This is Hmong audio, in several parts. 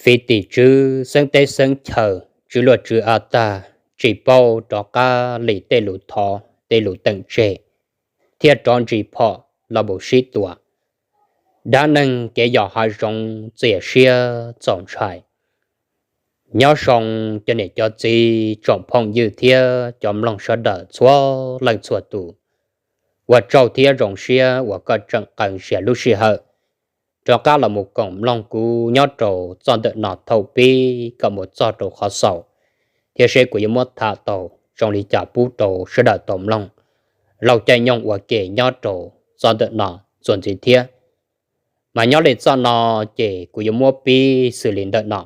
Fiv tim tswv xeeb teb xeeb chaw, tswv luaj tswv av tag, tsis paub rov qab li tej lus thov tej lus teem tseg, thiab rov ntsis phom los mus sib tua. Dab neeg kev yos hav zoov txias siab txaus ntshai. Nyob zoo cov niam cov txiv tsoom phooj ywg thiab cov mloog sawv daws txhua leej txhua tus, ua tsaug thiab zoo siab uas koj tseem qee siav lub sij hawm rov qab los mus koom mloog kuv nyob rau txoj ntawm no thaum pib kom mus txog rau qhov xaus, thiab seb kuv yuav muab tham tau zoo li cas pub rau sawv daws tau mloog laug caij nyoog ua ke nyob rau txoj ntawm no txuas ntxiv thiab. Mas nyob li txoj no ces kuv yuav muab pib xws li ntawm no.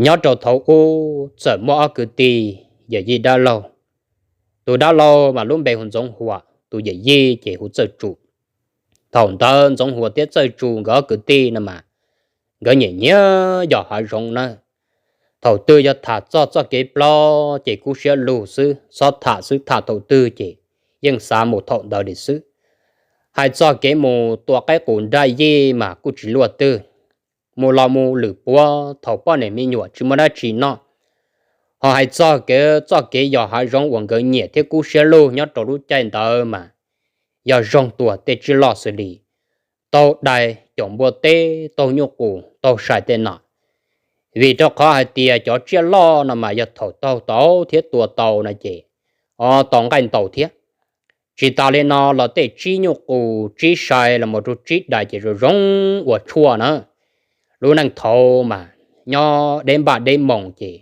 Nyob rau thaum ub txawm muaj ob kwv tij yawm yij dab laug. Tus dab laug mas lub npe hu Ntxoov Huas, tus yawm yij ces hu Txawj Tsu. Thaum ntawd Ntxoov Huas thiab Txawj Tsu nkawd ob kwv tij no mas nkawd nyiam nyiam yos hav zoov na. Thaum twg yog tham txog txoj kev ploj ces kub siab lug xwb, txhob tham xwb, tham thaum twg ces yeej xav mus thaum ntawd li xwb. Hais txog kev mus tua qaib qus nraj yij mas kuj tsis luaj twg, mus los mus lwm puav thaum poj niam me nyuam tsis muaj dab tsi noj. Ho hais txog kev, txoj kev yos hav zoov uas nkawd nyiam thiab kub siab lug nyob rau lub caij ntawd mas yog zoo tuag tej tsiaj loj xws li taug dais, caum npua teb, taug nyuj qus, taug sai tej no. Vim rau qhov hais tias cov tsiaj loj no mas yog thaum taug tau thiab tua tau no ces o tau nqaij ntau thiab. Tsis tas li no los tej tsib nyuj qus, tsib sai los mus rau tsib dais ces zoo zoo ua tshuaj na. Lub neej thaud mas nyob deb npaj deb moos ces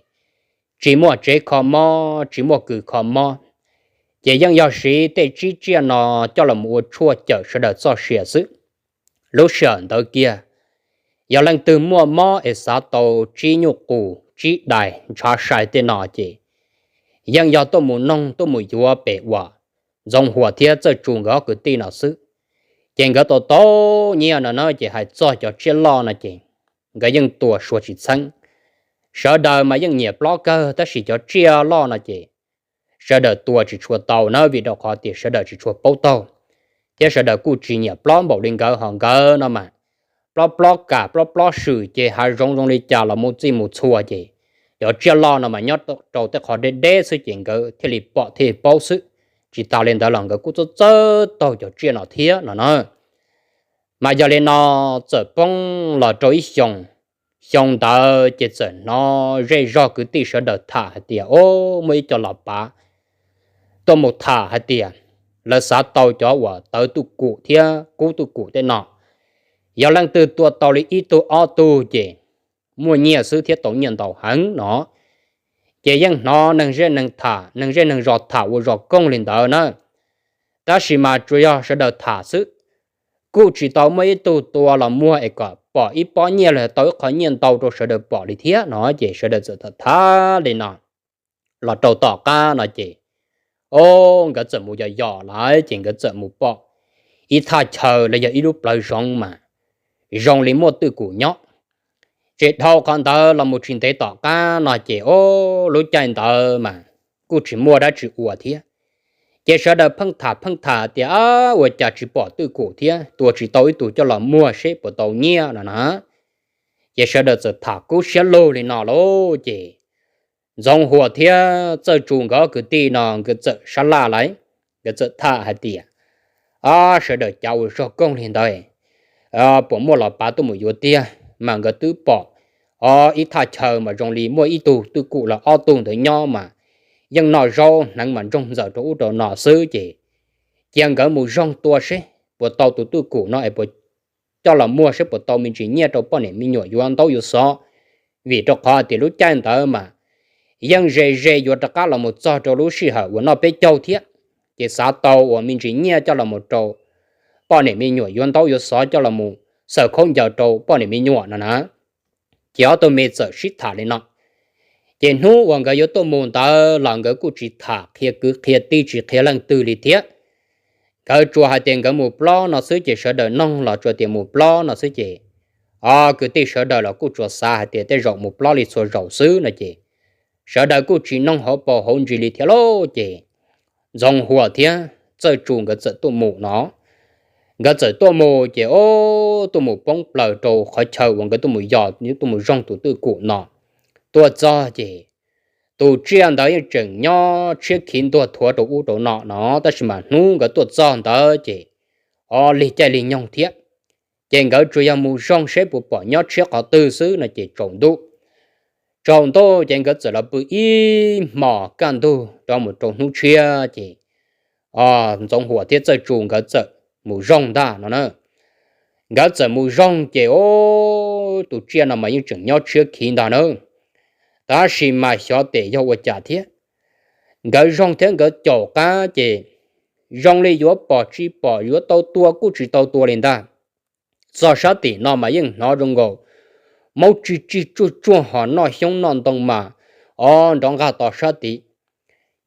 tsis muaj tsev kho mob, tsis muaj kws kho mob, ces yeej yog siv tej tsib tsiaj no coj los mus ua tshuaj cawm sawv daws txoj sia xwb. Lub sij hawm ntawd kiag, yog leej twg muaj mob es xav tau tsib nyuj qus, tsib dais, ntshav sai tej no ces yeej yog tuaj mus noog tuaj mus yuav pem uas Ntxoov Huas thiab Txawj Tsu nkawd ob kwv tij no xwb. Ces nkawd tau tau nyiaj no na ces hais txog cov tsiaj loj no ces nkawd yeej tua suav tsis txheeb. Sawv daws mas yeej nyiam plob kawg tab sis cov tsiaj loj no ces sawv daws tua tsis tshua tau na, vim rau qhov tias sawv daws tsis tshua paub taug, thiab sawv daws kuj tsis nyiam plob npaum li nkawd. Ho nkawd no mas plob plob kam plob plob swm ces hav zoov zoo li cas los mus txij mus txhua ces cov tsiaj loj no mas nyob rau tej qhov deb deb xwb ces nkawd thiaj li pom thiaj li paub xwb. Tsis tas li ntawd los nkawd kuj txawj txawj taug cov tsiaj no thiab no na. Mas yog li no txawm poob los rau ib xyoos, xyoo ntawd ces txawm hnov zej zog kwv tij sawv daws tham hais tias o muaj ib co los pav tuaj mus tham hais tias lawv xav tau cov uas tawv twj kum thiab kub twj kum tej no. Yog leej twg tua tau li ib tug ob tug ces muaj nyiaj xwb thiab tau nyiaj ntau heev no. Ces yeej hnov neeg zej neeg tham, neeg zej neeg zos tham ua zos koog li ntawd na. Tab sis mas tsuas yog sawv daws tham xwb, kuj tsis tau muaj ib tug tua los muag es kom pom ib pob nyiaj los tau ib qho nyiaj ntau rau sawv daws pom li thiab no. Ces sawv daws txawm tham tham li no los rau tom qab no ces o nkawd txawm mus yos yos lawm ces nkawd txawm mus pom ib thaj chaw los yog ib lub plawv zoov mas zoo li muaj twj kum nyob. Ces dhau qhov ntawd los mus tsis ntev tom qab no ces o lub caij ntawd mas kuj tsis muaj dab tsi ua thiab. Ces sawv daws pheej tham pheej tham tias ua cas tsis pom twj kum thiab tua tsis tau ib tug coj los muag seb puas tau nyiaj no na. Ces sawv daws txawm tham kub siab lug li no lauj ces Ntxoov Huas thiab Txawj Tsu nkawd ob kwv tij no nkawd txawm sab laj lawm, nkawd txawm tham hais tias o sawv daws cav ua zog koog li ntawd, puas muaj los pav tuaj mus yuav tiag. Mas nkawd twb pom o ib thaj chaw mas zoo li muaj ib tug twj kum los ob tug ntawd nyob mas yeej noj zaub hneev mas ntsoog ntxaws rau ub rau no xwb ces cia nkawd mus zog tua seb puas tau tus twj kum no es puas coj los muag seb puas tau me ntsis nyiaj rau poj niam me nyuam yuav ntaub yuav xov. Vim rau qhov hais tias lub caij ntawd mas yeej ze ze yuav rov qab los mus txog rau lub sij hawm uas noj peb caug thiab, ces xav tau uas me ntsis nyiaj coj los mus rau poj niam me nyuam yuav ntaub yuav xov coj los mus xaws khaub ncaws rau poj niam me nyuam no na. Ces ob tug me txawm sib tham li no. Ces hnub uas nkawd yuav tuaj mus ntawd los nkawd kuj tsis tham qhia kwv qhia tij tsis qhia leej twg li thiab. Nkawd tsuas hais tias nkawd mus plob no xwb ces sawv daws noog los tsuas tias mus plob no xwb ces o kwv tij sawv daws los kuj tsuas xav hais tias tej zaum mus plob li txhua zaus xwb no ces sawv daws kuj tsis noog hauv paus hauv ntsis li thiab lauj. Ces Ntxoov Huas thiab Txawj Tsu nkawd txawm tuaj mus no. Nkawd txawm tuaj mus ces ob tuaj mus poob plaws rau qhov chaw uas nkawd tuaj mus yos tuaj mus zoog tus twj kum no. Tuaj txog ces tus tsiaj ntawd yeej tseem nyob tshiab khiv ntuag thuav rau ub rau no no, tab sis mas hnub nkawd tuaj txog ntawd ces ob lig caij lig nyoog thiab. Ces nkawd tsuas yog mus zoog seb puas pom nyob tshiab qhov twg xwb no ces tsaus ntuj. Tsaus ntuj ces nkawd txawm los pw ib hmos kaj ntug rov mus rau hnub tshiab ces Ntxoov Huas thiab Txawj Tsu nkawd txawm mus zoog ntag no na. Nkawd txawm mus zoog ces ob tus tsiaj no mas yeej tseem nyob tshiab khiv ntag na. Tab sis mas xyov tes yog ua cas thiab, nkawd zoog thiab nkawd caum qab ces zoo li yuav pom tsis pom, yuav tau tua kuj tsis tau tua li ntag. Txog sab tim no mas yeej hnov zoo nkaus maub tsis tsis tsuj tsuag hos noj xyoob noj ntoo mas ob nrov nqag tos sab tid.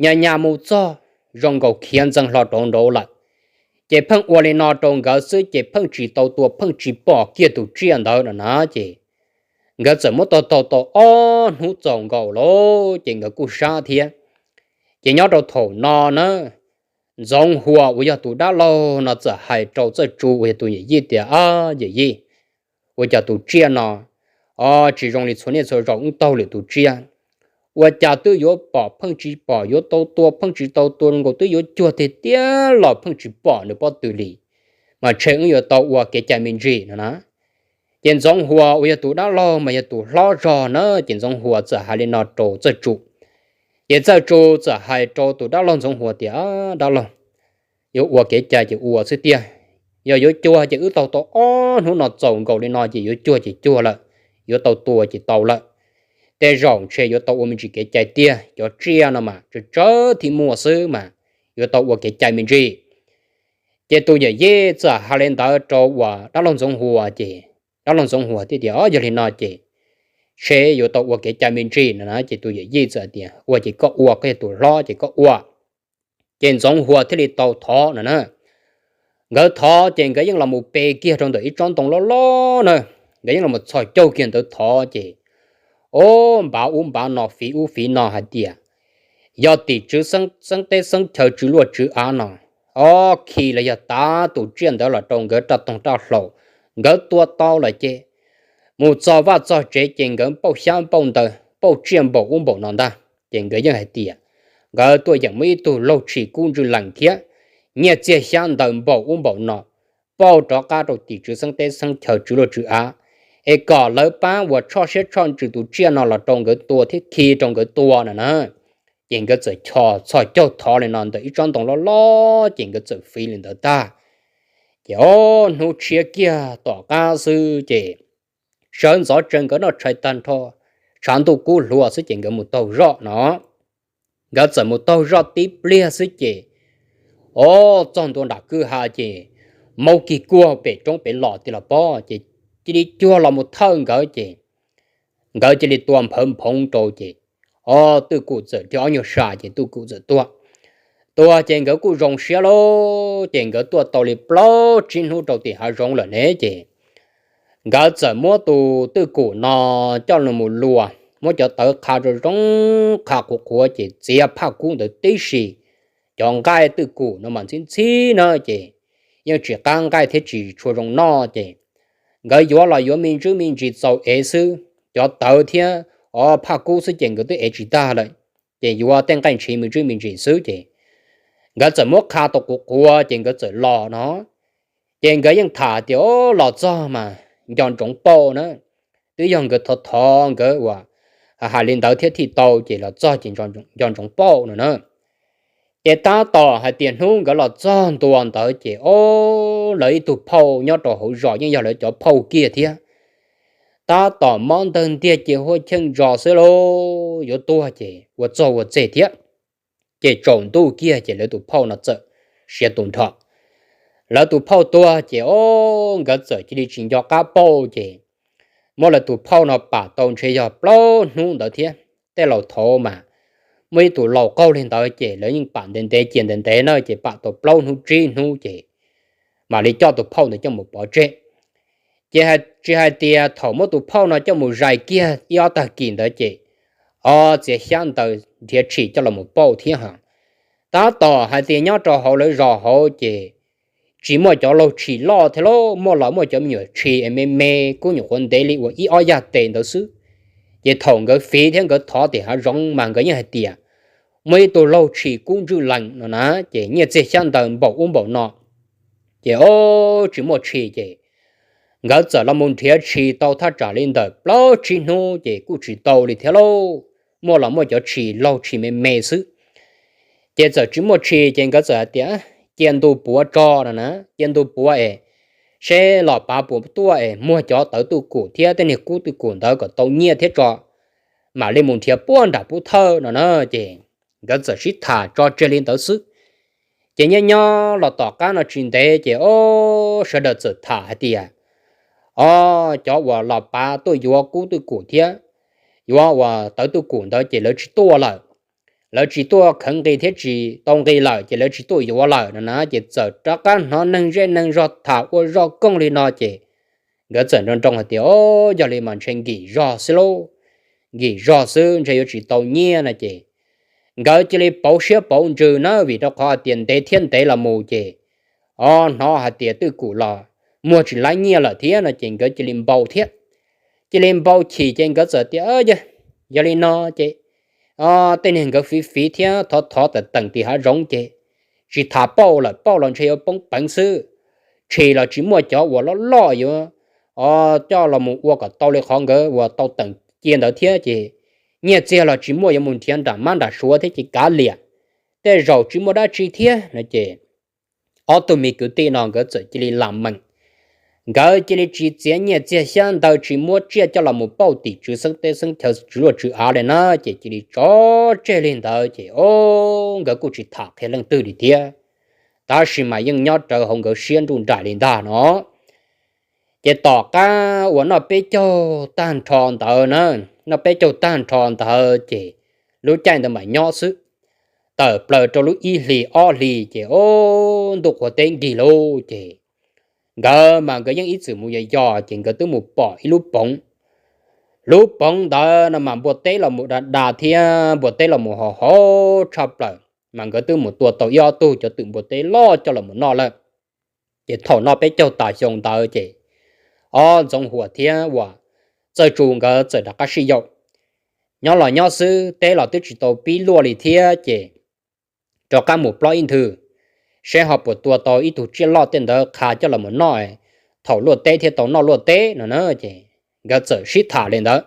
Nyas nyas mus txog zoo nkaus khiav ntxeev hlo rauv nrauv lawm. Ces pheej ua li no rau nkawd xwb ces pheej tsis tau tua pheej tsis pom kiag tus tsiaj ntawd no na ces nkawd txawm muab taug taug tau ob hnub txaus nkaus lawm ces nkawd kuj sab thiab. Ces nyob rau thaum no na, Ntxoov Huas uas yog tus dab laug no txawm hais rau Txawj Tsu uas yog tus yawm yij tias, Ab yawm yij, ua cas tus tsiaj no tsis zoo li txhua niaj txhua zaus wb taug lwm tus tsiaj? Ua cas twb yuav pom pheej tsis pom, yuav tau tua pheej tsis tau tua, zoo nkaus twb yuav cuag tiag tiag los pheej tsis pom nws pob tw li, mas ntshe wb yuav tau ua kev cai me ntsis no na. Ces Ntxoov Huas uas yog tus dab laug mas yog tus hlob zog na, ces Ntxoov Huas txawm hais li no rau Txawj Tsu. Ces Txawj Tsu txawm hais rau tus dab laug Ntxoov Huas tias, Dab laug, yuav ua kev cai ces ua xwb tiag. Yog yuav cuag ces wb taug tau ob hnub no txaus nkaus li no ces yuav cuag ces cuag lawm, yuav tau tua ces tau lawm. Tej zaum ntshe yuav tau ua me ntsis kev cai tiag, cov tsiaj no mas tsawg tsawg thiaj muaj xwb mas yuav tau ua kev cai me ntsis. Ces tus yawm yij txawm hais li ntawd rau uas dab laug Ntxoov Huas ces dab laug Ntxoov Huas thiaj tias, Yog li no ces ntshe yuav tau ua kev cai me ntsis no na. Ces tus yawm yij txawm tias, Ua ces koj ua, koj yog tus hlob ces koj ua. Ces Ntxoov Huas thiaj li tau thov no na. Nkawd thov ces nkawd yeej los mus pe kiag rau ntawm ib tsob ntoo loj loj na. Nkawd yeej los mus txhos caug kiag ntawd thov ces, o, npav ub npav no fiv ub fiv no hais tias yog tim tswv xeeb teb xeeb chaw tswv luaj tswv av no, o, khi los yog tav tus tsiaj ntawd los rau nkawd raj toog raj hlau, nkawd tua tau lawm ces mus txog vaj txog tsev ces nkawd pauj xyab pauj ntawv pauj tsiaj npaum ub npaum no ntag. Ces nkawd yeej hais tias nkawd tuaj yeem muaj ib tug laug tshis kub ntswj lees thiab nyiaj txiag xyab ntawv npaum ub npaum no pauj rov qab rau tim tswv xeeb teb xeeb chaw tswv luaj tswv av, es kom lawv pab uas tshoj siab tshoj ntsws tus tsiaj no los rau nkawd tua thiab khi rau nkawd tua no na. Ces nkawd txawm chos txhos caug thov li no ntawm ib tsob ntoo loj loj ces nkawd txawm fiv li ntawd tag. Ces ob hnub tshiab kiag tom qab xwb ces sawv ntxov tsees nkawd noj tshais tag nrho, tshav ntuj kub hluas xwb ces nkawd mus taug zoj no. Nkawd txawm mus taug zoj tib pliag xwb ces, o, txog ntua nram kwj ha ces maub kig kuag pem roob pem los tiag los pob ces cia li cuag los mus thawj nkawd ces nkawd cia li tua nphawv nphoov rau ces, o, twj kum txawm dhia ob nyuag sa ces twj kum txawm tuag. Tuag ces nkawd kuj zoo siab lauj, ces nkawd tuaj tau li plaub tsib hnub rau tim hav zoov lawm ne ces nkawd txawm muab tus twj kum no coj los mus luas, muab cov tawv qha zoo zoo, qha qhuav qhuav ces txiav phaj kub ntawd tib si. Cov nqaij twj kum no mas ntxhib ntxhib na ces yeej tsis qab nqaij thiab tsis tshua zoo noj ces nkawd yuav los yuav me ntsis me ntsis txaus ev xwb. Cov tawv thiab, o, phaj kub xwb ces nkawd twb ev tsis tag lawm, ces yuav tej nqaij ntshiv me ntsis me ntsis xwb ces nkawd txawm muab qha tau qhuav qhuav ces nkawd txawm los no. Ces nkawd yeej tham tias, o, los txog mas nco ntsoov pauj na. Twb yog nkawd thov thov nkawd uas hais li ntawd thiab thiaj tau ces los txog ces nco ntsoov pauj no na. Ces tab tom hais tias hnub nkawd los txog ntua ntawd ces, o, lawv ib tug phauj nyob rau hauv zos yeej yog lawv cov phauj kiag thiab. Tab tom mob ntawg ntiag ces huaj cheej ntsos xwb lauj, yuav tuag ces ua txog ua txeg thiab. Ces tsaus ntuj kiag ces lawv tus phauj no txawm siav tus nrho. Lawv tus phauj tuag ces, o, nkawd txawm cia li tsis nco qab pauj ces muab lawv tus phauj no pam tau ntshe yog plaub hnub ntawd thiab. Tej laus thaud mas muaj ib tus laus qaug li ntawd ces lawv yeej pam ntev ntev cia ntev ntev na ces pam tau plaub hnub tsib hnub ces mam li coj tus phauj ntawd coj mus pov tseg. Ces tsis hais tias thaum muab tus phauj no coj mus zais kiag ib ob tag kis ntawd ces, o, txiav xyab ntawv nrhiav tshis coj los mus pauj thiab hos. Tab tom hais tias nyob rau hauv lawv zos hauv ces tsis muaj cov laug tshis loj thiab lauj, muaj los muaj cov me nyuam tshis me me kub nyuam qhuav ntev li uas ib ob yaj tes ntawd xwb. Ces thaum nkawd fiv thiab nkawd thov tim hav zoov mas nkawd yeej hais tias muaj ib tug laug tshis kub ntswj lees no na, ces nyiaj txiag xyab ntawv npaum ub npaum no. Ces o, tsis muaj tshis ces nkawd txawm los mus nrhiav tshis tau thaj tsam li ntawm plaub tsib hnub ces kuj tsis tau li thiab lauj, muaj los muaj cov tshis laug tshis me me xwb. Ces txawm tsis muaj tshis ces nkawd txawm hais tias cia ntu puav tso no na, cia ntu puav es seb los pav puas tuaj es muag cov tawv twj kum thiab tej niag kub twj kum ntawd kom tau nyiaj thiab tso, mam li mus nrhiav puag nram pub thawj no na. Ces nkawd txawm sib tham tso tseg li ntawd xwb. Ces nyob nyob los tom qab no tsis ntev ces o, sawv daws txawm tham hais tias o, cov uas los pav tuaj yuav kub twj kum thiab yuav uas tawv twj kum ntawd ces lawv tsis tuaj lawm. Lawv tsis tuaj khawv nqi thiab tsis tau nqi lawm ces lawv tsis tuaj yuav lawm no na. Ces txawm rov qab hnov neeg zej neeg zog tham ua zoj koog li no ces nkawd txawm nroo nroo hais tias o, yog li mas ntshe nkim zog xwb lauj, nkim zog xwb ntshe yuav tsis tau nyiaj no ces nkawd cia li pauv siab pauv ntsws na, vim rau qhov hais tias ntev thiab ntev los mus ces o, hnov hais tias twj kum los muag tsis laib nyiaj lawm thiab no ces nkawd cia li npau thiab. Cia li npau chim ces nkawd txawm tias yog li no ces o, tej niag nkawd fiv fiv thiab thov thov tawm teem tim hav zoov ces tsis tham pauj lawm, pauj los ntshe yuav poob peev xwb. Tshis los tsis muaj cov uas loj loj yuav o, coj los mus ua kom tau li qhov nkawd uas tau teem cia ntawd thiab ces nyiaj txiag los tsis muaj yuav mus nrhiav nram mab nram suav thiab ces kav liam, tej zaum tsis muaj dab tsi thiab no ces ob tug me kwv tij no nkawd txawm cia li lam meem. Nkawd cia li tsis txiav nyiaj txiag xyab ntawv, tsis muab tsiaj coj los mus pauj tim tswv xeeb teb xeeb chaw, tswv luaj tswv av li na, ces cia li tso tseg li ntawd ces o, nkawd kuj tsis tham qhia leej twg li thiab. Tab sis mas yeej nyob rawv hauv nkawd siab nruj nraim li ntag no. Ces tom qab uas noj peb caug tag nrho ntawd na, noj peb caug tag nrho ntawd ces lub caij ntawd mam nyob xwb. Tawm plaws rau lub ib hlis ob hlis ces o, ntuj qhuav teb nkig lauj ces nkawd mas nkawd yeej ib txwm mus yos yos ces nkawd twb mus pom ib lub poov. Lub poov ntawd no mas npua teb los mus da da thiab npua teb los mus hau hau tshaj plaws, mas nkawd twb mus tua tau ib ob tug cov twm npua teb loj coj los mus noj lawm. Ces thaum noj peb caug tas xyoo ntawd ces ob Ntxoov Huas thiab uas Txawj Tsu nkawd txawm rov qab sib yaum. Nyob los nyob xwb, teb los twb tsis tau pib luaj li thiab ces rov qab mus plob ib nthwv seb ho puas tua tau ib tug tsiaj loj tej ntawd qha coj los mus noj, thaum luaj teb thiaj tau noj luaj teb no na. Ces nkawd txawm sib tham li ntawd,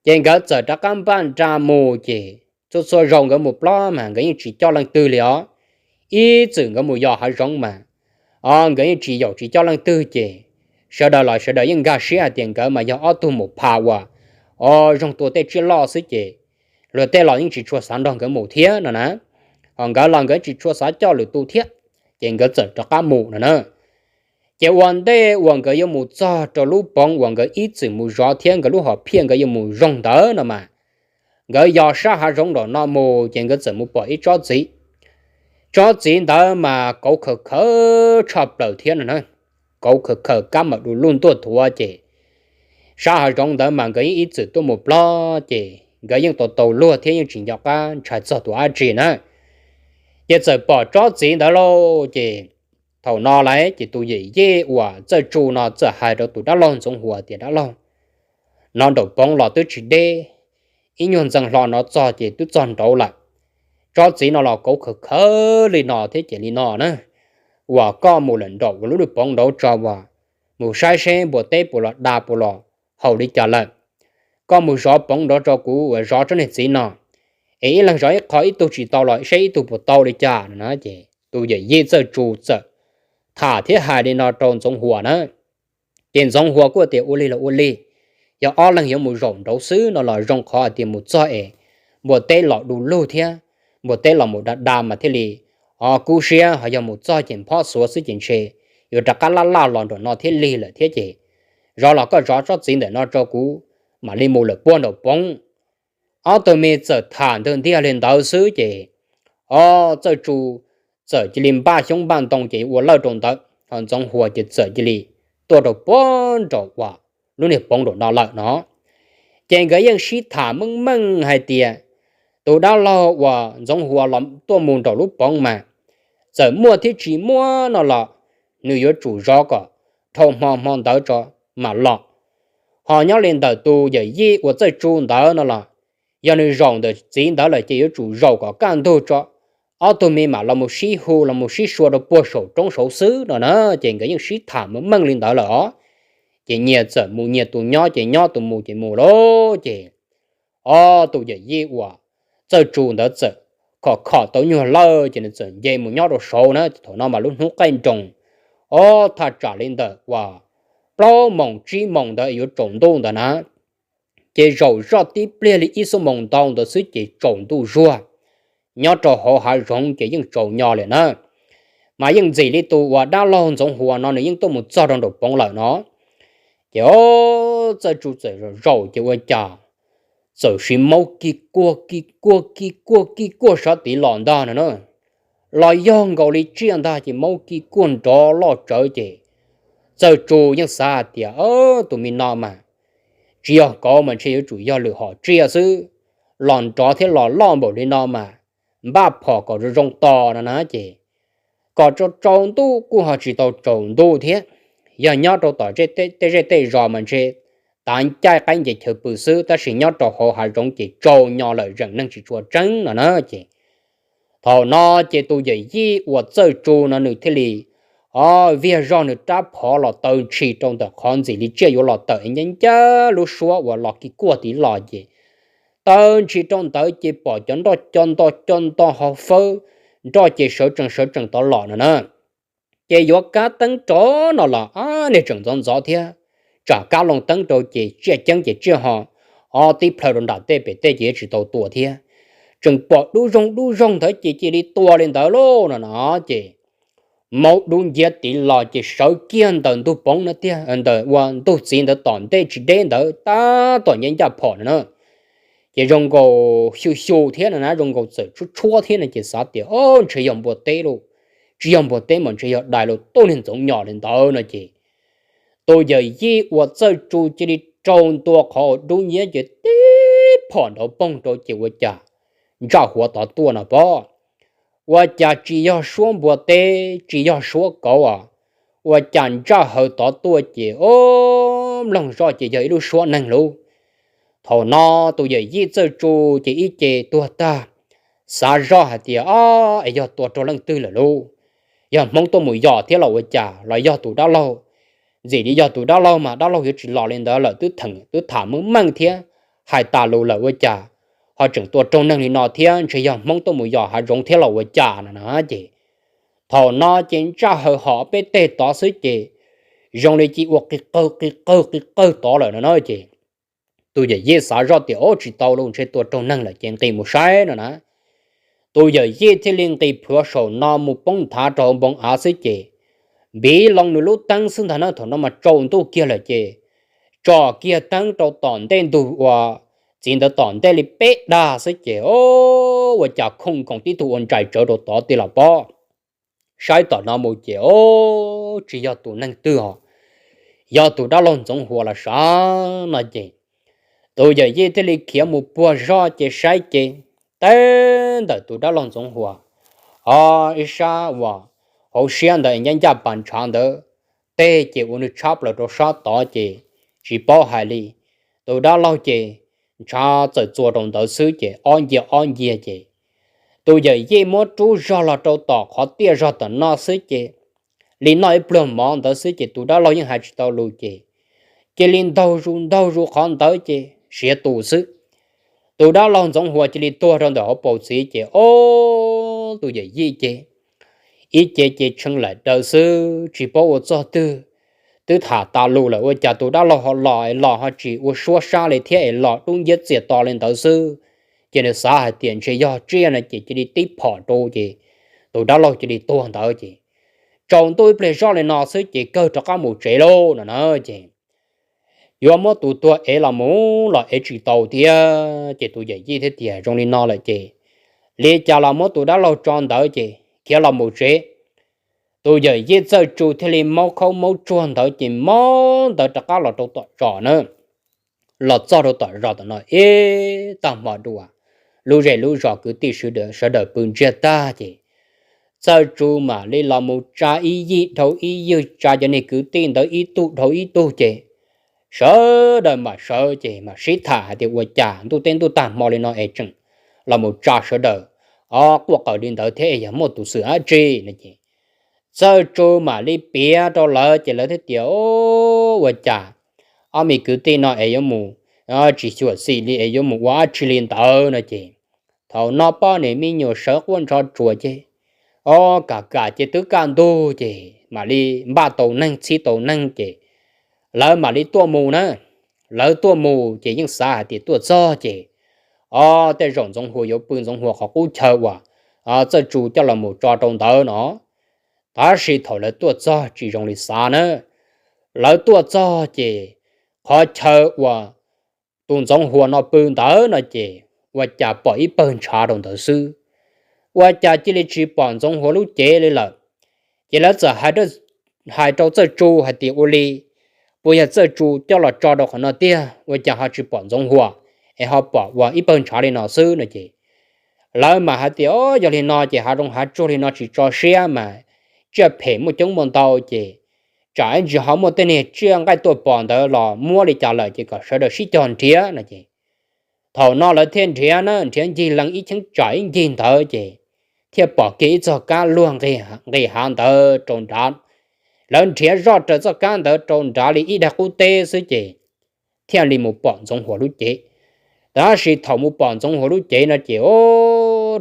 ces nkawd txawm rov qab npaj nra mus ces txhua txhua zaus nkawd mus plob mas nkawd yeej tsis coj leej twg li os. Ib txwm nkawd mus yos hav zoov mas o, nkawd yeej tsis yaum tsis coj leej twg ces sawv daws los sawv daws yeej nkag siab hais tias nkawd mas yog ob tug mus pha uas o, zoo tua tej tsiaj loj xwb ces luag tej los yeej tsis tshua xav nrog nkawd mus thiab no na. Ho nkawd los nkawd tsis tshua xav coj lwm tus thiab, ces nkawd txawm rov qab mus no na. Ces ua ntej uas nkawd yuav mus txog rau lub poov uas nkawd ib txwm mus zov thiab nkawd lub hom phiaj nkawd yuav mus zog ntawd no mas, nkawd yos sab hav zoov nraum no mus ces nkawd txawm mus pom ib tsob txiv. Tsob txiv ntawd mas kauv khaws khawv tshaj plaws thiab no na. Kauv khaws khawv kab mam du lug ntuaj thuav ces sab hav zoov ntawd mas nkawd yeej ib txwm tuaj mus plob ces nkawd yeej tau tau luag thiab yeej tsis nco qab ntshai txog tus dab tsi na. Ces txawm pom tsob txiv ntawd lauj ces thaum no lawm ces tus yawm yij uas Txawj Tsu no txawm hais rau tus dab laug Ntxoov Huas tias, Dab laug, no nraum poov los twb tsis deb, ib nyuag ntxeev hlo no txog ces twb txog nraud lawm. Tsob txiv no los kauv khawv khawv li no thiab ces li no na, uas koj mus lawm nraum uas lub poov nraud tso uas mus saib seb npua teb puas los da puas los haus li cas lawm. Koj mus zov poov nraud rau kuv uas zov tsob niag txiv no, es ib leeg zov ib qho ib tug tsis tau los seb ib tug puas tau li cas no na. Ces tus yawm yij Txawj Tsu txawm tham thiab hais li no rau Ntxoov Huas na. Ces Ntxoov Huas kuj tias, Ua li los ua li, yog ob leeg yuav mus zaum nraud xwb no los zoo, qhov hais tias mus txog es npua teb los du lug thiab npua teb los mus da da mas thiaj li o kub siab, ho yog mus txog ces phob xuav xwb ces ntshe yuav rov qab laj laj los nraum no thiab lig lawm thiab. Ces zov los koj zov tsob txiv ntawm no rau kuv, mam li mus lawm puag nraum poov. Ob tug me txawm tham ntawg ntiag li ntawd xwb ces o, Txawj Tsu txawm cia li npaj xyoob npaj ntoo ces ua lawj rau ntawd, ho Ntxoov Huas ces txawm cia li tuaj rau puag nraum uas lub niag poov nraum no lawm no. Ces nkawd yeej sib tham meej meej hais tias tus dab laug uas Ntxoov Huas los tuaj mus nraum lub poov mas txawm muaj thiab tsis muaj no los nws yuav tsum zov kom dhau hmo hmo ntawd tso mam los. Ho nyob li ntawm tus yawm yij uas Txawj Tsu ntawd no los, yog nws zaum ntawm txiv ntawd lawm ces yuav tsum zaum kom kaj ntug tso, ob tug me mam los mus sib hu los mus sib sua rau puag saum roob saud xwb no na. Ces nkawd yeej sib tham meej meej li ntawd lawm os. Ces nyias txawm mus nyias tus nyob, ces nyob tus mus ces mus lauj. Ces ob tus yawm yij uas Txawj Tsu ntawd txawm khom khom tau nyuag lawj ces nws txawm nce mus nyob rau saud na. Thaum no mas lub hnub qaij nroos, ob thaj tsam li ntawm uas plaub moos tsib moos ntawd yuav tsaus ntuj ntawd na. Ces zaum zoj tib pliag li ib xuab moos ntau ntawd xwb ces tsaus ntuj zuag. Nyob rau hauv hav zoov ces yeej tsaus nyo lawm na. Mas yeej ntxim li tus uas dab laug Ntxoov Huas no nws yeej tuaj mus txog rau nraum poov lawm no. Ces ob Txawj Tsu txawm zaum zaum ces ua cas txawm sis maub ki kuag ki kuag ki kuag ki kuag sab tid los ntag no na. Los yog nkaus li tsiaj ntag ces maub ki kuag nrov loj tsawv ces Txawj Tsu yeej xav hais tias, tus me no mas tsis yog kauv mas ntshe yuav tsum yog lwm hom tsiaj xwb, los nrov thiab los loj npaum li no mas npaj phom kom zoo zoo tos no na. Ces kom tsaus tsaus ntuj kuj ho tsis tau tsaus ntuj thiab. Yog nyob rau tom tej zej tej zos mas ntshe tav caij qaib nce chaw pw xwb, tab sis nyob rau hauv hav zoov ces tsaus nyo lawm zeem neeg tsis tshua tseeb no na. Ces thaum no ces tus yawm yij uas Txawj Tsu no nws thiaj li o viag zog nws rab phom los taw ntshis rau ntawm qhov ntxim li tsiaj yuav los tawm ncaj ncaj lub suab uas los ki kuag tid los ces taw ntshis rau ntawd ces pom cov nroj co nto co nto ho fawb nroj ces sawv tsees sawv tsees tod los no na. Ces yuav kab teeb rov no los a niag tseem ntxov ntxov thiab, tsam kab loo teeb rau ces tsiaj ceeb ces tsiaj ho o tib plhaw rau nram tej pem tej ces yuav tsis tau tua thiab. Tseem pom dub zoog dub zoog ntawd ces cia li tua li ntawd lauj no na. Ces maub dub nciab tid los ces sawv kiag ntawm ntug poov no tiag, ntawm ua ntug txiv ntawd tom ntej tsis deb ntawd tab tom ncaj ncaj phom no na. Ces zoo nkaus xyu xyu thiab no na, zoo nkaus txawm tshuab tshuab thiab no ces xav tias o ntshe yog npua teb lauj, tsis yog npua teb mas ntshe yog dais los tuaj niag ntxoov nyom li ntawd no ces tus yawm yij uas Txawj Tsu cia li rau ntua qhov uas dub nciab ces tib phom nrov poog rau ces ua cas ntsaj huav tod tuaj no pob. Ua cas tsis yog suab npua teb tsis yog suab kauv os, ua cas ntsaj haw tod tuaj ces o mloog zoj ces yog ib lub suab neeg lauj. Thaum no tus yawm yij Txawj Tsu ces ib ce tuag tag, xav zoj hais tias o es yog tua raug leej twg lawm lauj, yog Hmoob tuaj mus yos thiab los ua cas los yog tus dab laug. Ntxim li yog tus dab laug mas dab laug yuav tsis los li ntawd lawm, twb theem twb tham meej meej thiab hais tas lus lawm ua cas ho tseem tua raug neeg li no thiab, ntshe yog Hmoob tuaj mus yos hav zoov thiab los ua cas no na. Ces thaum no ces ntsaj haw hom peb teg tod xwb ces zoo li cia ua qi qawg qi qawg qi qawg tod lawm no na. Ces tus yawm yij xav zoj tias o tsis tau lauj, ntshe tua raug neeg lawm ces nqis mus saib no na. Tus yawm yij thiaj li nqis plhuav saum no mus poob nthav rau hauv npoo av xwb ces npiv loo nws lub teeb xwb ntag na. Thaum no mas tsaus ntuj kiag lawm ces tsom kiag teeb rau tom ntej ntug uas txiv ntawd tom ntej li peb dag xwb ces o ua cas khooj nkoos tib tug ua ntsais tsawv rau tod tiag los pob. Saib tom no mus ces o tsis yog tus neeg twg os, yog tus dab laug Ntxoov Huas los sav no ces tus yawm yij thiaj li khiav mus puag zoj ces saib ces teb ntawm tus dab laug Ntxoov Huas o ib sab uas hauv siab ntawd ncaj ncaj pas ntshav ntawd, teg ces ua nws tshab plaws rau sab tod ces tsis paub hais li. Tus dab laug ces ntshav txawm txuas rau ntawd xwb ces ob ncia ob ncia ces tus yawm yij muab rub zog los rau tom qhov tiaj zog tom no xwb ces li noj ib pluag mov ntawd xwb ces tus dab laug yeej hais tsis tau lus ces cia li ntaug zus ntaug zus qhov ntawd ces siav tus xwb. Tus dab laug Ntxoov Huas cia li tuag rau ntawm hauv paus txiv ces o tus yawm yij ces ib ce ces tshee laim daws xwb tsis paub ua txog twg. Twb tham tas lus lawm ua cas tus dab laug ho los los ho tsis ua suab sab li thiab es los dub nciab txias to li ntawd xwb. Ces nws xav hais tias ntshe yog tsiaj no ces cia li tib phom rau ces tus dab laug cia li tuag ntawd ces tsaus ntuj ib pliag zoj li no xwb ces kawg rov qab mus tsev lauj no na. Ces yuav muab tus tuag ev los mus los ev tsis tau thiab ces tus yawm yij thiaj tias zoo li no lawm ces li cas los muab tus dab laug tso ntawd ces khiav los mus tsev. Tus yawm yij Txawj Tsu thiaj li maub khaub maub tsuag ntawd ces maub ntawd rov qab los rau tom zos na. Los txog rau tom zos tom no ib tag hmo dua, lub zej lub zos kwv tij sawv daws pw ntsiag tag ces Txawj Tsu mam li los mus tsa ib yig dhau ib yig, tsa cov niag kwv tij ntawd ib tug dhau ib tug ces sawv daws mam sawv ces mam sib tham hais tias ua cas ntuj teb ntuj tag hmo li no es tseem los mus tsa sawv daws o quaj qw li ntawd thiab es yog muaj tus xwm dab tsi no ces Txawj Tsu mam li piav rau lawv ces lawv thiaj tias, Ua cas ob me kwv tij no es yuav mus tsis xyuam xim li es yuav mus ua dab tsi li ntawd no ces thaum no poj niam me nyuam sawv quaj nrov tsuas ces o kam kam ces twb kaj ntug ces mam li npaj tau neeg txhij tau neeg ces lawv mam li tuaj mus na. Lawv tuaj mus ces yeej xav hais tias tuaj txog ces o tej zaum Ntxoov Hua yuav pw Ntxoov Hua qhov qub chaw uas Txawj Tsu coj los mus tso rau ntawd no. Tab sis thaum lawv tuaj txog tsis zoo li xav na. Lawv tuaj txog ces qhov chaw uas tus Ntxoov Hua no pw ntawd no ces ua cas pom ib pawg ntshav rau ntawd xwb, ua cas cia li tsis pom Ntxoov Hua lub cev li lawm. Ces lawv txawm hais rau Txawj Tsu hais tias ua li, puas yog Txawj Tsu coj los tso rau qhov no tiag ua cas ho tsis pom Ntxoov Hua es ho pom ua ib pawg ntshav li no xwb no ces lawv mam hais tias, Yog li no ces hav zoov hav tsuag li no tsis tso siab mas tsiaj phem muaj coob muaj ntau ces tsam ib ntsis ho muaj tej niag tsiaj nqaij tuaj pom ntawd los muab li cas lawm ces kom sawv daws sib cog nrhiav no ces thaum no lawv thiaj nrhiav na, nrhiav ncig lees ib cheeb tsam ib ncig ntawd ces thiaj pom kiag ib txoj kab luag nqis hav ntawd rau nrad. Lawv nrhiav zoj raws txoj kab ntawd rau nrad li ib daig qub teb xwb ces thiaj li mus pom Ntxoov Hua lub cev. Tab sis thaum mus pom Ntxoov Hua lub cev no ces o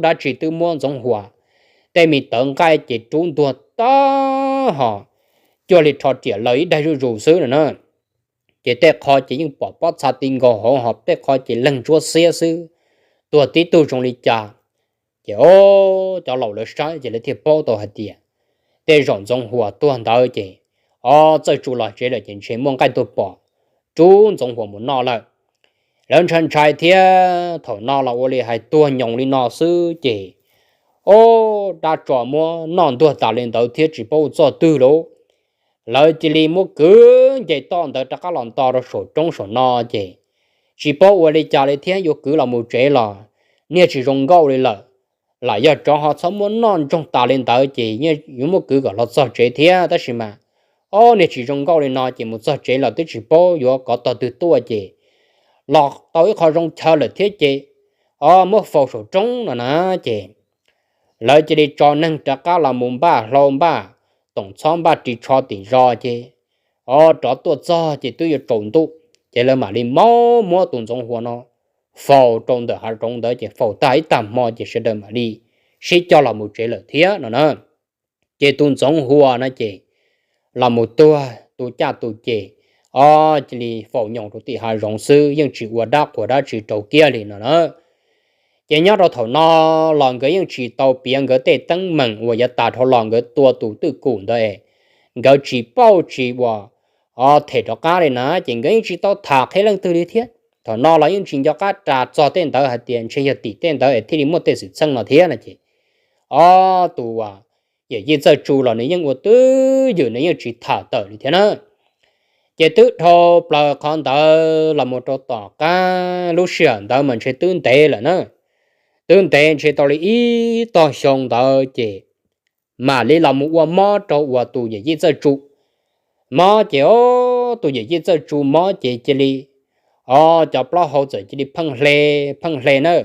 dab tsi twb muab Ntxoov Hua tej me tawv nqaij ces rub ntuag tag hos cuag li rho riam laws ib daig zuj zus xwb no na. Ces tej qho ces yeej pom pob txha ti nkaus hauv hos tej qho ces leeg ntsuab xiab xwb, tuag tib tug zoo li cas. Ces o cov laus lawv saib ces lawv thiaj paub tau hais tias tej zaum Ntxoov Hua tuag ntawd ces o Txawj Tsu los tsev lawm ces ntshe muaj nqaij tuaj pom rub Ntxoov Hua mus noj lawm. Lawv ntshai ntshai thiab thaum no los ua li hais tuag nyoos li no xwb ces o dab tso muab noj ntuag tas li ntawd thiab tsis paub ua txoj twg lauj. Lawv cia li muab kwv nce toj ntawd rov qab los nto rau saum roob saum no ces tsis paub ua li cas li thiab yuav kwv los mus tsev los niag tsis zoo nkauj li lawm. Lam yog tsov ho txhob muab noj ntsoog tas li ntawd ces yuav muab kwv kom los txog tsev thiab tab sis mas o niag tsis zoo nkauj li no ces mus txog tsev los twb tsis paub yuav kov tog twg tuaj ces los tau ib qho zoo chaw lawm thiab ces o muab faus saum roob no na ces lawv cia li tso neeg rov qab los mus npaj hlau npaj toom txhob npaj ris tsho tim zos ces o rov tuaj txog ces twb yuav tsaus ntuj ces lawv mam li maub muab tus Ntxoov Hua no faus rau ntawm hav zoov ntawd ces faus tag ib tag hmo ces sawv daws mam li sib coj los mus tsev lawm thiab no na. Ces tus Ntxoov Hua no ces los mus tuag tu caj tu ces o cia li faus nyoos rau tim hav zoov xwb yeej tsis ua dab qhuas dab tsi rau kiag li no na. Ces nyob rau thaum no los nkawd yeej tsis tau piav nkawd tej teeb meem uas yav tas dhau los nkawd tua tus twj kum ntawd, nkawd tsis pauj tsis ua o them rov qab li na ces nkawd yeej tsis tau tham qhia leej twg li thiab. Thaum no los yeej tsis nco qab ras txog tej ntawd hais tias ntshe yog tim tej ntawd es thiaj li muaj tej xwm txheej no thiab no ces o tus yawm yij Txawj Tsu los nws yeej ua twj ywm nws yeej tsis tham tawm li thiab na. Ces twb dhau plaws qhov ntawd los mus rau tom qab lub sij hawm ntawd mas ntshe twb ntev lawm na. Twb ntev ntshe tau li ib tog xyoo ntawd ces mam li los mus ua mob rau uas tus yawm yij Txawj Tsu. Mob ces o tus yawm yij Txawj Tsu mob ces cia li o cov plaub hau txawm cia li pheej hle pheej hle na.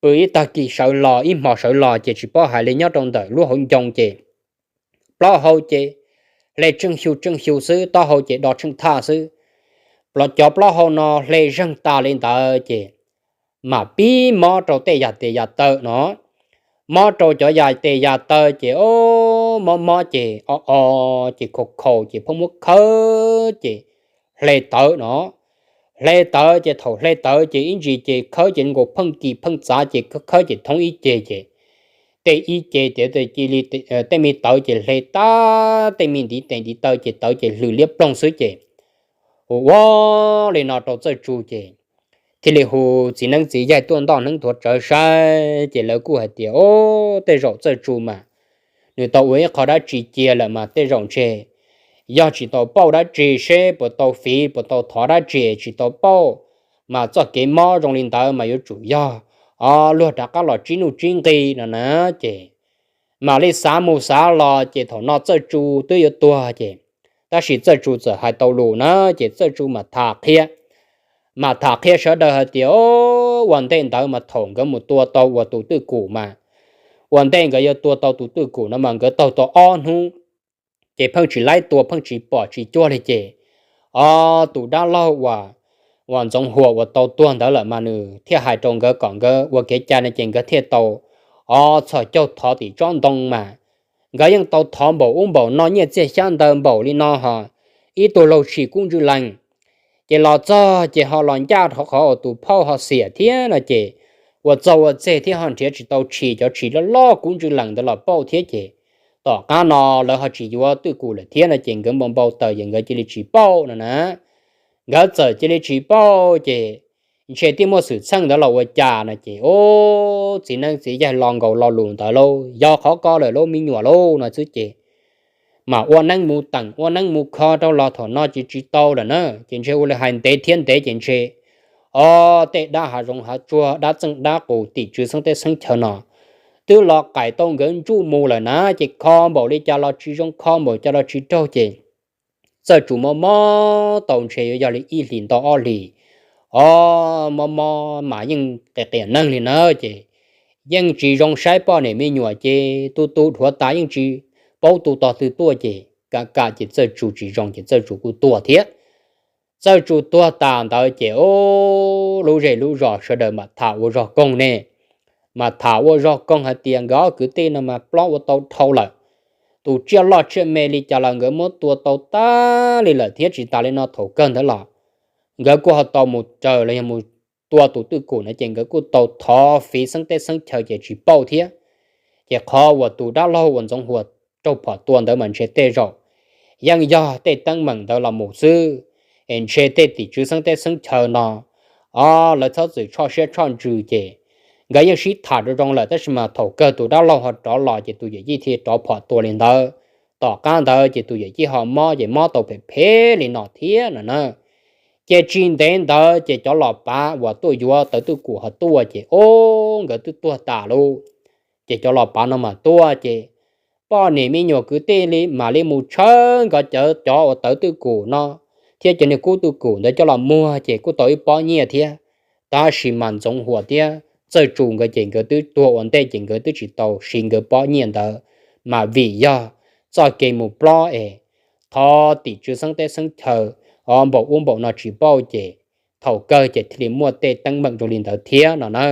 Pw ib tag kis sawv los ib hmo sawv los ces tsis paub hais li nyob rau ntawm lub hauv ncoo ces plaub hau ces hle tsheej xyu tsheej xyu xwb, taub hau ces do tsheej thaj xwb. Cov plaub hau no hle zeeg tas li ntawd ces mam pib mob rau tej yam tes yam taw no. Mob rau cov yam tes yam taw ces o mob mob ces o o ces khaus khaus ces pheej muab khawb ces hle tawv no. Hle tawv ces thaum hle tawv ces ib ntsis ces khawb ces nkaus pheej kis pheej txav ces khawb ces thoob ib ce ces tej ib ce tias cia li tej me tawv ces hle tag tej me ntiv tes ntiv taw ces tawv ces hlws liab ploog xwb ces ua ua li no rau Txawj Tsu ces thiaj li hu txiv neeb txiv yaig tuaj ntoj hneev thuav tsawv saib ces lawv kuj hais tias o tej zaum Txawj Tsu mas nws tau ua ib qho dab tsi cia lawm mas tej zaum ntshe yog tsis tau pauj dab tsi seb puas tau fiv puas tau thov dab tsi tsis tau pauj, mas txoj kev mob zoo li ntawd mas yuav tsum yog o luag rov qab los tsib nuj tsib nqi no na. Ces mam li xav mus xav los ces thaum no Txawj Tsu twb yuav tuag ces, tab sis Txawj Tsu txawm hais tau lus na ces Txawj Tsu mam tham qhia, mam tham qhia sawv daws hais tias, o, ua ntej ntawd mas thaum nkawd mus tua tau ua tus twj kum mas, ua ntej nkawd yuav tua tau tus twj kum no mas nkawd taug tau ob hnub, ces pheej tsis laib tua, pheej tsis pom tsis cuag li ces, o, tus dab laug uas, uas Ntxoov Huas uas tau tuag ntawd lawm mas nws thiaj hais rau nkawd kom nkawd ua kev cai no ces nkawd thiaj tau, o, txhos caug thov tim tsob ntoo mas, nkawd yeej tau thov npaum ub npaum no, nyiaj txiag xyab ntawv npaum li no ho, ib tug laug tshis kub ntswj lees, ces los txog ces ho los ncaj rau qhov uas tus phauj ho xiam thiab no ces, ua txog ua txeg thiab ho nrhiav tsis tau tshis, cov tshis loj loj kub ntswj lees ntawd los pauj thiab ces, tom qab no lawv ho tsis yuav twj kum lawm thiab no ces nkawd npau npau taws ces nkawd cia li tsis pauj no na. Nkawd txawm cia li tsis pauj ces ntshe thiaj muaj xwm txheej ntawd los ua cas no ces, o, txiv neeb txiv yaig lo nkaus lo lus ntawd lauj, yog qhov ko lawm lauj me nyuam lauj no xwb ces, mas ua neeb mus teem ua neeb mus kho rau los thaum no ces tsis tau lawm na ces ntshe ua li hais ntev thiab ntev ces ntshe, o, tej dab hav zoov hav tsuag, dab txeej dab qus, tim tswv xeeb teb xeeb chaw no twb los qais tau nkawd ntsuj mus lawm na ces kho npaum li cas los tsis zoo, kho npaum cas los tsis raug ces Txawj Tsu mob mob tau ntshe yuav yog li ib hlis ntau ob hlis, o, mob mob mas yeej qias qias neeg li na ces yeej tsis zoo saib poj niam me nyuam ces tu tu dhuav tas yeej tsis paub tu tog twg tuaj ces kam kam ces Txawj Tsu tsis zoo ces Txawj Tsu kuj tuag thiab. Txawj Tsu tuag tas ntawd ces, o, lub zej lub zos sawv daws mam tham ua zog koog ne, mas tham ua zog koog hais tias nkawd ob kwv tij no mas ploj ua tau dhau lawm, tus tsiaj loj tsiaj me li cas los nkawd muab tua tau tag li lawm thiab tsis tas li no thaum kawg ntawd los nkawd kuj ho tau mus raws los yog mus tua tus twj kum no ces nkawd kuj tau thov fiv xeeb teb xeeb chaw ces tsis pauj thiab. Ces qhov uas tus dab laug uas Ntxoov Huas raug phom tua ntawd mas ntshe tej zaum yeej yog tej teeb meem ntawd los mus xwb, es ntshe tej tim tswv xeeb teb xeeb chaw no, o, lawv txhob txwm tshoj siab tshoj ntsws ces nkawd yeej sib tham rau zoo lawm tab sis mas thaum kawg tus dab laug ho rov los ces tus yawm yij thiaj rov phom tua li ntawd. Tom qab ntawd ces tus yawm yij ho mob ces mob tau phem phem li no thiab no na. Ces tsis ntev ntawd ces cov los pav uas tuaj yuav tawv twj kum ho tuaj ces, o, nkawd twb tuag tas lauj. Ces cov los pav no mas tuaj ces poj niam me nyuam kwv tij li mam li mus tshawb nkawd cov, cov uas tawv twj kum no thiab cov niag kub twj kum ntawd coj los muag ces kuj tau ib pob nyiaj thiab. Tab sis mas Ntxoov Huas thiab Txawj Tsu nkawd ces nkawd twb tuag ua ntej ces nkawd twb tsis tau siv nkawd pob nyiaj ntawd, mas vim yog txoj kev mus plob es thov tim tswv xeeb teb xeeb chaw, o, npaum ub npaum no tsis pauj ces thaum kawg ces thiaj li muaj tej teeb meem zoo li ntawd thiab no na.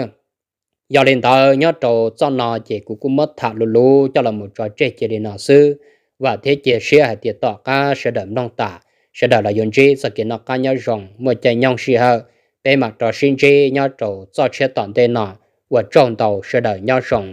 Yog li ntawd nyob rau txoj no ces kuv kuj muab tham luv luv coj los mus tso tseg cia li no xwb. Vam thiab cia siab hais tias tom qab sawv daws mloog tas, sawv daws los yuav ntsib txoj kev noj qab nyob zoo, muaj caij nyoog sij hawm peb mam rov sib ntsib nyob rau txoj tshiab tom ntej no. Ua tsaug ntau, sawv daws nyob zoo.